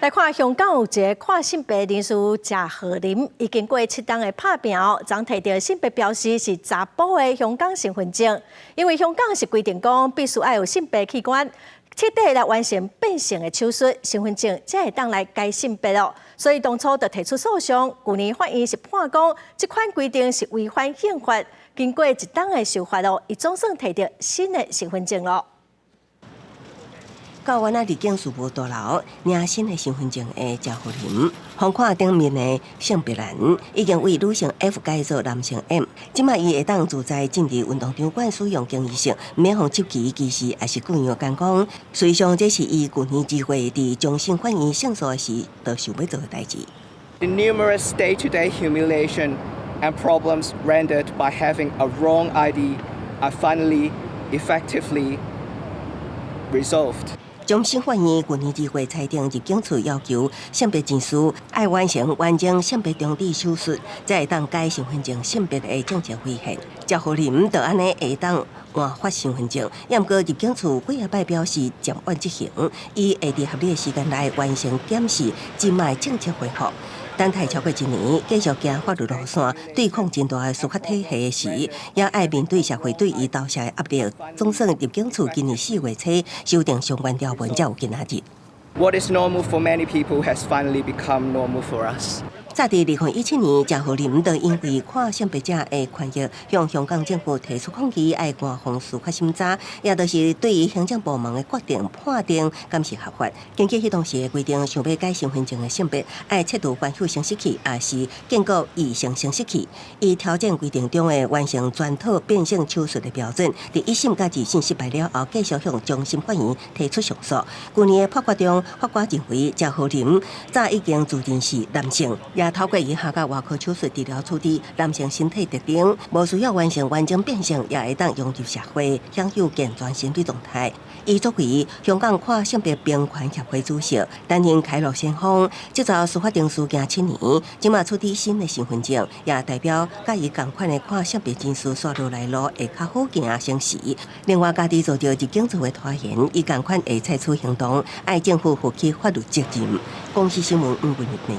來看香港有一个跨性別人士謝浩霖，伊經過7冬的拍拚後，昨提著性別標示是查埔的香港身份證。因為香港是規定講必須愛有性別器官徹底來完成變性的手術，身份證才會當來改性別囉。所以當初就提出訴訟，舊年法院是判講這款規定是違反憲法。經過一冬的修法囉，伊總算提著新的身份證囉。到原來入境事務大樓領新的身份證的謝浩霖，翻看頂面的性別欄，已經為女性 F 改做男性 M。這擺伊會當自在進入運動場館使用更衣室，毋免予執旗歧視，抑是異樣眼光。事實上，這是伊舊年2月佇終審法院勝訴時，就想欲做的代誌。 The numerous day-to-day humiliation and problems rendered by having a wrong ID are finally effectively resolved. 終審法院舊年2月裁定入境處要求性別人士愛完成完整性別終止手術，才會當改身份證性別的政策違憲。謝浩霖就按呢會當換發身份證，毋過入境處幾仔擺表示暫緩執行，伊會佇合理的時間內完成檢視這擺政策回覆。等待超過一年，繼續行法律路線對抗真大的司法體系的時，也愛面對社會對伊投射的壓力。總算入境處今年4月初修訂相關條文，才有今仔日。 What is normal for many people has finally become normal for us. 早佇2017年，謝浩霖就因為跨性別者的權益，向香港政府提出抗議，愛官方司法審查，也就是對於行政部門的決定判定敢是合法。根據彼當時的規定，想欲改身份證的性別，愛切除原有生殖器，抑是建構異性生殖器。伊挑戰規定中的完成全套變性手術的標準，佇一審佮二審失敗了後，繼續向終審法院提出上訴。舊年的判決中，法官認為謝浩霖早已經自認是男性，也透過醫學佮外科手術治療處置男性身體特徵，無需要完成完整變性，也會當融入社會，享有健全身體狀態。伊作為香港跨性別平權協會主席，擔任開路先鋒，這遭司法程序行7年，這馬取得新的身份證，也代表佮伊仝款的跨性別人士紲落來路會較好行省時。另外，家己遭著入境處的拖延，伊仝款會採取行動，愛政府負起法律責任。公視新聞黃文玉。